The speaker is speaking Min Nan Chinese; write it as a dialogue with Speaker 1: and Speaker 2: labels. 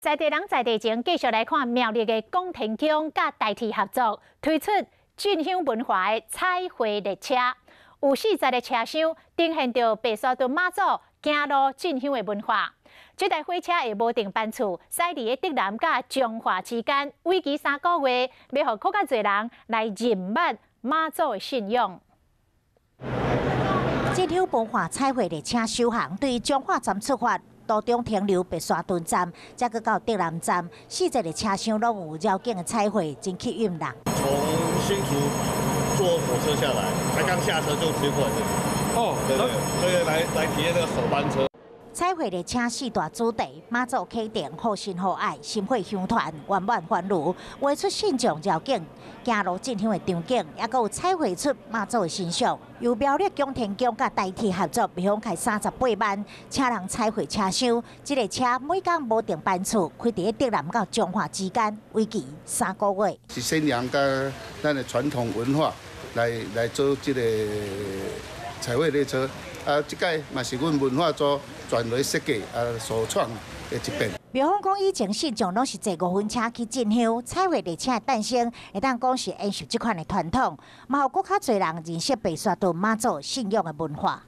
Speaker 1: 在地人在地情，繼續來看苗栗的拱天宮佮台鐵合作推出進香文化的彩繪列車，有40個車廂，呈現著白沙屯媽祖行路進香的文化。這台火車會無定班次，駛佇竹南佮彰化之間，為期3個月，欲予閣較濟人來認捌媽祖的信仰。
Speaker 2: 進香文化彩繪列車首航，對彰化站出發，途中停留白沙屯站，再閣到竹南站，四節個車廂攏有繞境的彩繪，真吸引人。
Speaker 3: 從新竹坐火車下來，才剛下車就直接過來這裡。哦，對對，所以來體驗那個首班車。
Speaker 2: 彩繪列車四大主題：媽祖啟程、護心護愛、心火相傳、圓滿歡愉，畫出信眾繞境、行路進香的場景，也閣有彩繪出媽祖的形象。由苗栗拱天宮佮台鐵合作，廟方開38萬，請人彩繪車廂。這個車每工無定班次，開佇竹南到彰化之間，為期3個月。
Speaker 4: 是宣揚佮咱的傳統文化來做這個彩繪列車。啊，這擺嘛是阮文化組全來設計啊，所創的一遍。
Speaker 2: 廟方講以前信眾攏是坐五分車去進香，彩繪列車的誕生，會當講是延續這款的傳統，嘛予閣較濟人認識白沙屯媽祖信仰的文化。